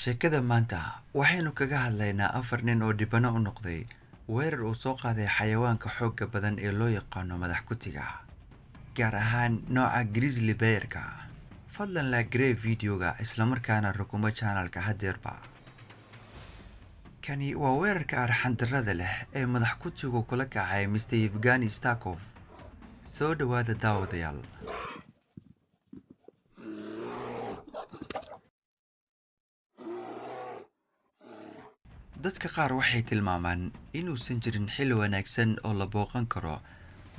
Sheekada maanta waxaynu kaga hadlaynaa afar nin oo dhibano u noqday weerar uu soo qaaday xayawaanka xoogga badan ee loo yaqaano madax kutiga, gaar ahaan nooca grizzly bear-ka. Fadlan like garee videoga, islamarkaana rukumo channelka hadeerba. Kani waa weerarka arxan-darrada leh ee madax kutigu kula kacay Mr. Yevgeny Stakov. Soo dhawaada, daawadayaal. Dadka qaar waxay tilmaamaan inuusan jirin xilli wanaagsan oo la booqan karo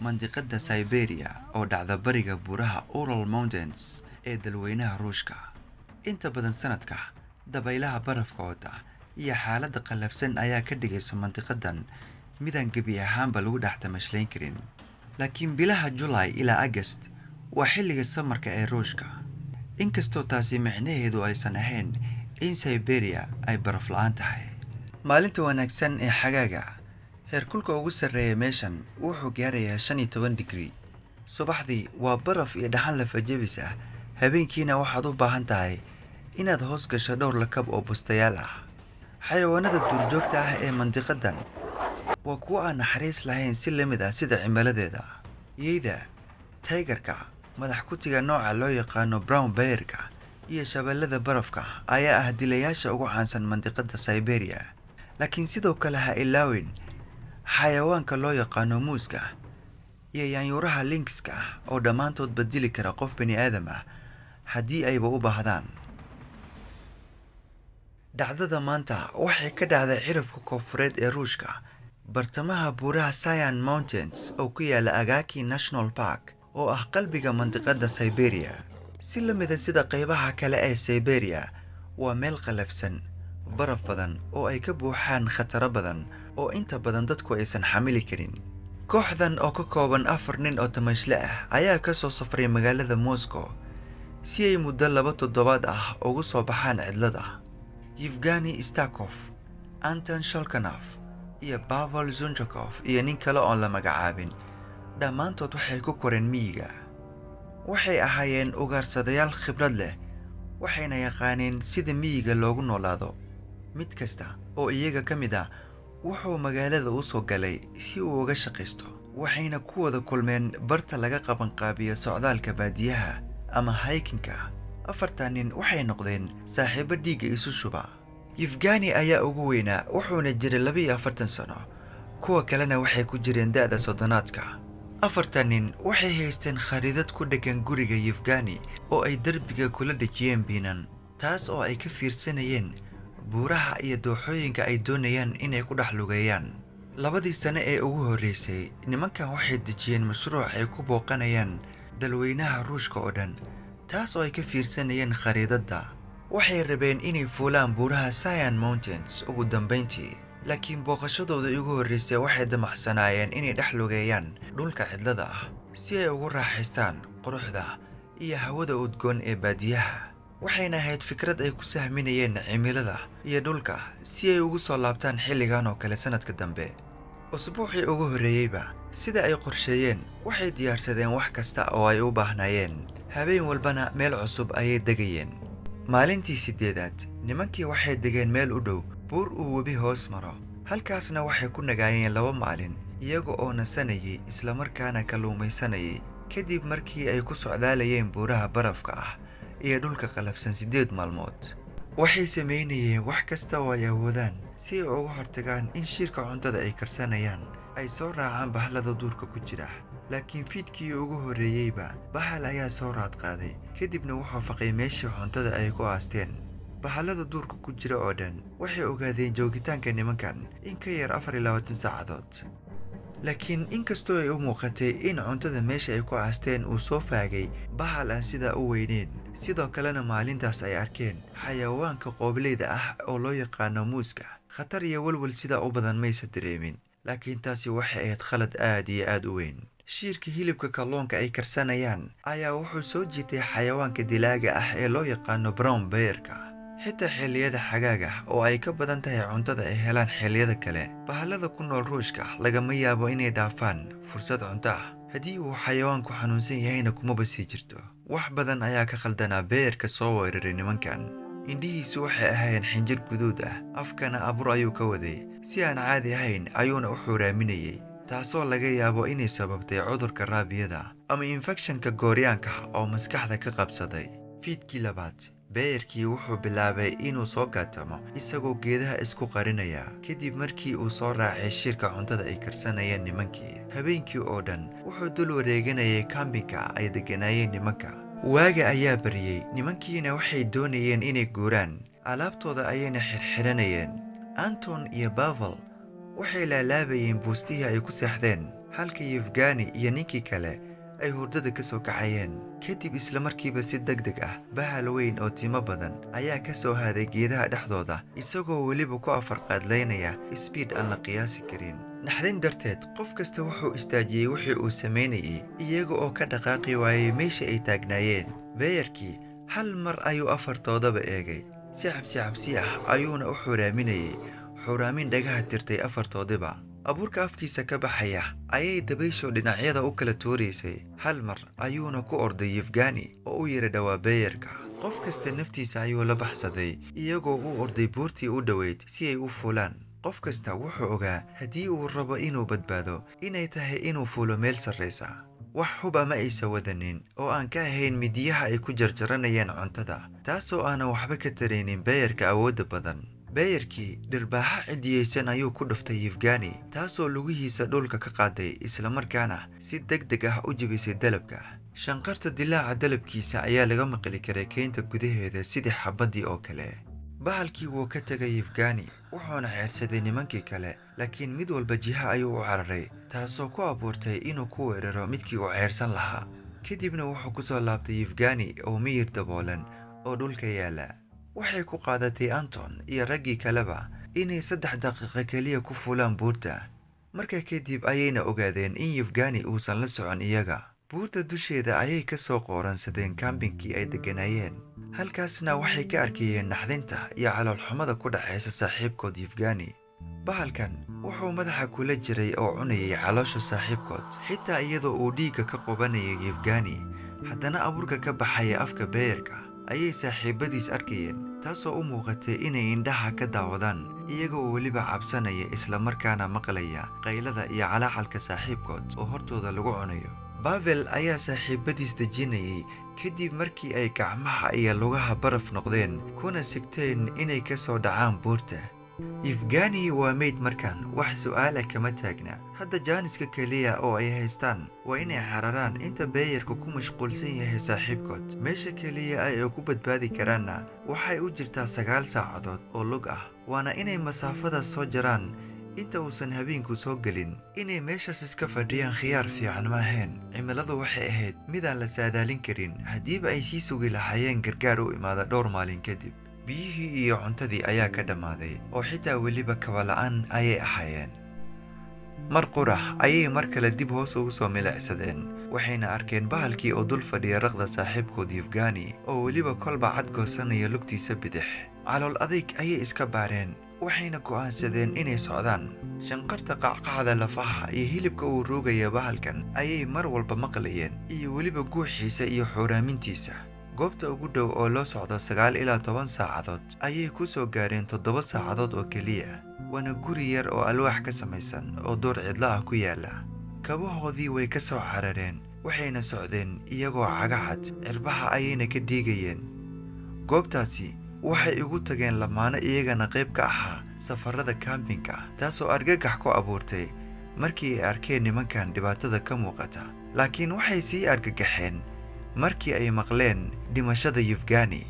mandiqada Siberia oo dhacda bariga buuraha Ural Mountains ee dalweynaha Ruushka. Inta badan sanadka, dabaylaha barafka wata iyo xaaladda qallafsan ayaa ka dhigaysa mandiqadan midaan gebi ahaanba lagu dhex tamashlayn karin. Laakiin bilaha July ilaa August waa xilliga samarka ee Ruushka. Inkastoo taasi micnaheedu aysan ahayn in Siberia ay baraf la'aan tahay. Maalinta wanaagsan ee xagaaga, heerkulka ugu sarreeya meeshan wuxuu gaarayaa 15 digrii. Subaxdii waa baraf iyo dhaxan lafajabis ah, habeenkiina waxaad u baahan tahay inaad hoos gasho dhowr lakab oo bustayaal ah. Xayawaanada duurjoogta ah ee mandiqadan waa kuwo aan naxariis lahayn si la mid ah sida cimiladeeda. Yeyda, taygarka, madax kutiga nooca loo yaqaano brown bear-ka iyo shabeellada barafka ayaa ah dilayaasha ugu caansan mandiqada Siberia. Laakiin sidoo kale ha ilaawin xayawaanka loo yaqaano muuska iyo yaanyuuraha lynx-ka ah oo dhammaantoodba dili kara qof bini'aadam ah haddii ayba u baahdaan. Dhacdada maanta waxay ka dhacday cirifka koonfureed ee Ruushka, bartamaha buuraha Sayan Mountains oo ku yaala Agaiki National Park oo ah qalbiga mandiqada Siberia. Si la mid ah sida qaybaha kale ee Siberia, waa meel qallafsan, baraf badan oo ay ka buuxaan khataro badan oo inta badan dadku aysan xamili karin. Kooxdan oo ka kooban afar nin oo tamashle ah ayaa ka soo safray magaalada Moscow si ay muddo 2 toddobaad ah ugu soo baxaan cidlada. Yevgeny Stakov, Anton Sholkanov, iyo Pavel Zunchakov iyo nin kale oon la magacaabin dhammaantood waxay ku koreen miyiga. Waxay ahaayeen ugaarsadayaal khibrad leh, waxayna yaqaaneen sida miyiga loogu noolaado. Mid kasta oo iyaga ka mid ah wuxuu magaalada u soo galay si uu uga shaqaysto, waxayna ku wada kulmeen barta laga qabanqaabiyo socdaalka baadiyaha ama hiking-ka. Afartan nin waxay noqdeen saaxiibo dhiigga isu shuba. Yevgeny ayaa ugu weynaa, wuxuuna jiray 42 sano, kuwa kalena waxay ku jireen da'da soddonaadka. Afartan nin waxay haysteen khariidad ku dheggan guriga Yevgeny oo ay derbiga kula dhejiyeen biinan, taas oo ay ka fiirsanayeen buuraha iyo dooxooyinka ay doonayaan inay ku dhex lugeeyaan. Labadii sano ee ugu horreysay, nimankan waxay dejiyeen mashruuc ay ku booqanayaan dalweynaha Ruushka oo dhan, taas oo ay ka fiirsanayeen khariidadda. Waxay rabeen inay fuulaan buuraha Sayan Mountains ugu dambeyntii, laakiin booqashadooda ugu horreysay waxay damacsanaayeen inay dhex lugeeyaan dhulka cidlada ah si ay ugu raaxaystaan quruxda iyo hawada udgoon ee baadiyaha. Waxayna ahayd fikrad ay ku sahminayeen cimilada iyo dhulka si ay ugu soo laabtaan xilligan oo kale sanadka dambe. Usbuucii ugu horreeyeyba, sida ay qorsheeyeen, waxay diyaarsadeen wax kasta oo ay u baahnaayeen. Habeen walbana meel cusub ayay degayeen. Maalintii sideedaad, nimankii waxay degeen meel u dhow buur uu webi hoos maro. Halkaasna waxay ku nagaayeen 2 maalin iyaga oo nasanayay islamarkaana kalluumaysanayay kadib markii ay ku socdaalayeen buuraha barafka ah iyo dhulka qallafsan 8 maalmood. Waxay sameynayeen wax kasta oo ay awoodaan si ay uga hortagaan in shiirka cuntada ay karsanayaan ay soo raacaan bahalada duurka ku jira. Laakiin fiidkii ugu horreeyeyba bahal ayaa soo raad qaaday, kadibna wuxuu faqay meeshii cuntada ay ku aasteen. Bahallada duurka ku jira oo dhan waxay ogaadeen joogitaanka nimankan in ka yar 24 saacadood. Laakiin inkastoo ay u muuqatay in cuntada meesha ay ku aasteen uu soo faagay bahal aan sidaa u weyneyn, sidoo kalena maalintaas ay arkeen xayawaanka qoobleyda ah oo loo yaqaano muuska, khatar iyo walwal sidaa u badan maysa dareemin. Laakiin taasi waxay ahayd khalad aad iyo aad u weyn. Shiirka hilibka kalluunka ay karsanayaan ayaa wuxuu soo jiitay xayawaanka dilaaga ah ee loo yaqaano brown bear-ka. Xitaa xilliyada xagaaga oo ay ka badan tahay cuntada ay helaan xilliyada kale, bahallada ku nool Ruushka lagama yaabo inay dhaafaan fursad cunto ah. Haddii uu xayawaanku xanuunsan yahayna kumaba sii jirto. Wax badan ayaa ka khaldanaa beerka soo weeraray nimankan. Indhihiisu waxay ahaayeen xinjir guduud ah, afkana abur ayuu ka waday. Si aan caadi ahayn ayuuna u xuraaminayay, taasoo laga yaabo inay sababtay cudurka raabiyada ama infekshanka gooryaanka oo maskaxda ka qabsaday. Fiidkii labaad, beeyarkii wuxuu bilaabay inuu soo gaatamo isagoo geedaha isku qarinaya, kadib markii uu soo raacay shirka cuntada ay karsanayeen nimankii. Habeenkii oo dhan wuxuu dul wareeganayay kambinka ay degganaayeen nimanka. Waaga ayaa bariyey, nimankiina waxay doonayeen inay guuraan, alaabtooda ayayna xirxiranayeen. Anton iyo Bavel waxay laalaabayeen buustihii ay ku seexdeen, halka Yefgani iyo ninkii kale ay hurdada ka soo kacayeen. Kadib isla markiiba si deg deg ah bahal weyn oo timo badan ayaa ka soo haaday geedaha dhexdooda, isagoo weliba ku afarqaadlaynaya speed aan la qiyaasi karin. Naxdin darteed qof kasta wuxuu istaajiyey wixii uu samaynayay, iyaga oo ka dhaqaaqi waayey meesha ay taagnaayeen. Beeyarkii hal mar ayuu afartoodaba eegay, si cabsi cabsi ah ayuuna u xuraaminayay, xuraamin dhagaha tirtay afartoodiba. Abuurka afkiisa ka baxaya ayay dabayshu dhinacyada u kala tuuraysay. Hal mar ayuuna ku orday Yefgani oo u yara dhowaa beeyarka. Qof kasta naftiisa ayuu la baxsaday, iyagoo u orday buurtii u dhoweyd si ay u fuulaan. Qof kasta wuxuu ogaa haddii uu rabo inuu badbaado inay tahay inuu fuulo meel sarraysa. Wax huba ma aysan wadanin oo aan ka ahayn midiyaha ay ku jarjaranayeen cuntada, taasoo aanan waxba ka taraynin beeyarka awoodda badan. Beeyarkii dhirbaaxa cidiyeysan ayuu ku dhuftay Yefgani, taasoo lugihiisa dhulka ka qaaday, islamarkaana si deg deg ah u jebisay dalabka. Shanqarta dilaaca dalabkiisa ayaa laga maqli karay keynta gudaheeda sidii xabaddii oo kale. Bahalkii wuu ka tegay Yefgani, wuxuuna xeersaday nimankii kale, laakiin mid walba jiha ayuu u cararay, taasoo ku abuurtay inuu ku weeraro midkii uu ceersan lahaa. Kadibna wuxuu ku soo laabtay Yefgani oo miyir daboolan oo dhulka yaala. Waxay ku qaadatay Anton iyo raggii kaleba inay 3 daqiiqo keliya ku fuulaan buurta. Markaa kadib ayayna ogaadeen in Yefgani uusan la socon iyaga. Buurta dusheeda ayay ka soo qooransadeen kambinkii ay degganaayeen. Halkaasna waxay ka arkayeen naxdinta iyo caloolxumada ku dhexaysa saaxiibkood Yefgani. Bahalkan wuxuu madaxa kula jiray oo cunayay caloosha saaxiibkood, xitaa iyadoo uu dhiigga ka qubanayay Yefgani. Haddana abuurka ka baxaya afka beeyarka ayay saaxiibadiis arkayeen, taasoo u muuqatay inay indhaha ka daawadaan, iyagoo weliba cabsanaya islamarkaana maqlaya qaylada iyo calaacalka saaxiibkood oo hortooda lagu cunayo. Bavel ayaa saaxiibadiis dejinayay kadib markii ay gacmaha iyo lugaha baraf noqdeen, kuna sigteen inay ka soo dhacaan buurta. Yefgani waa meyd markan, wax su'aala kama taagna. Hadda jaaniska keliya oo ay haystaan waa inay cararaan inta beeyarku ku mashquulsan yahay saaxiibkood. Meesha keliya ay ku badbaadi karaanna waxay u jirtaa 9 saacadood oo lug ah, waana inay masaafadaas soo jaraan inta uusan habeenku soo gelin. Inay meeshaas iska fadhiyaan khiyaar fiican ma ahayn. Cimiladu waxay ahayd mid aan la saadaalin karin haddiiba ay sii sugi lahaayeen gargaar u imaada dhowr maalin kadib. Biyihii iyo cuntadii ayaa ka dhammaaday, oo xitaa weliba kaba la'aan ayay ahaayeen. Mar qurax ayay mar kale dib hoos ugu soo milicsadeen, waxayna arkeen bahalkii oo dul fadhiya raqda saaxiibkood Yefgani, oo weliba kolba cad goosanaya lugtiisa bidix. Calool adayg ayay iska baareen, waxayna go'aansadeen inay socdaan. Shanqarta qacqacda lafaha iyo hilibka uu roogaya bahalkan ayay mar walba maqlayeen, iyo weliba guuxiisa iyo xuraamintiisa. Goobta ugu dhow oo loo socdo 9 ilaa 10 saacadood ayay ku soo gaareen 7 saacadood oo keliya, waana guri yar oo alwaax ka samaysan oo door cidlo ah ku yaala. Kabahoodii way ka soo carareen, waxayna socdeen iyagoo cagacad, cirbaha ayayna ka dhiigayeen. Goobtaasi waxay ugu tageen lamaano iyagana qayb ka ahaa safarada kambinka, taasoo argagax ku abuurtay markii ay arkeen nimankan dhibaatada ka muuqata. Laakiin waxay sii argagaxeen markii ay maqleen dhimashada Yefgani.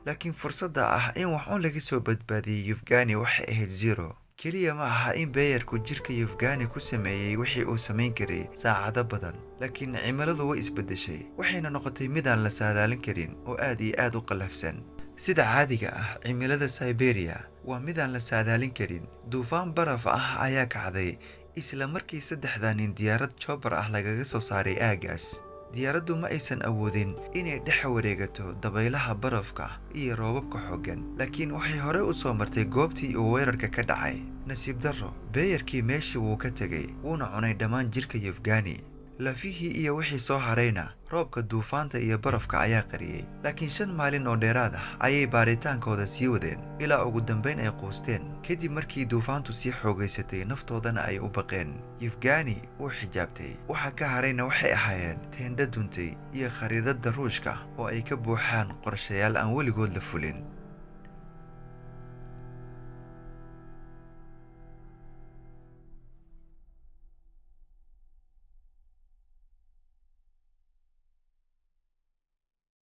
Laakiin fursadda ah in wax un laga soo badbaadiyey Yefgani waxay ahayd zero. Keliya ma aha in beeyarku jirka Yefgani ku sameeyey wixii uu samayn karay saacado badan, laakiin cimiladu way isbeddeshay, waxayna noqotay mid aan la saadaalin karin oo aad iyo aad u qallafsan. Sida caadiga ah, cimilada Siberia waa mid aan la saadaalin karin. Duufaan baraf ah ayaa kacday isla markii saddexda nin diyaarad chopper ah lagaga soo saaray aaggaas. Diyaaraddu ma aysan awoodin inay dhex wareegato dabaylaha barafka iyo roobabka xooggan, laakiin waxay hore u soo martay goobtii uu weerarka ka dhacay. Nasiib darro, beeyarkii meeshii wuu ka tegay, wuuna cunay dhammaan jirka Yefgani. Lafihii iyo wixii soo harayna roobka duufaanta iyo barafka ayaa qariyey. Laakiin 5 maalin oo dheeraad ah ayay baaritaankooda sii wadeen, ilaa ugu dambayn ay quusteen, kadib markii duufaantu sii xoogaysatay, naftoodana ay u baqeen. Yefgani wuu xijaabtay. Waxa ka harayna waxay ahaayeen teendha duntay iyo khariidadda Ruushka oo ay ka buuxaan qorshayaal aan weligood la fulin.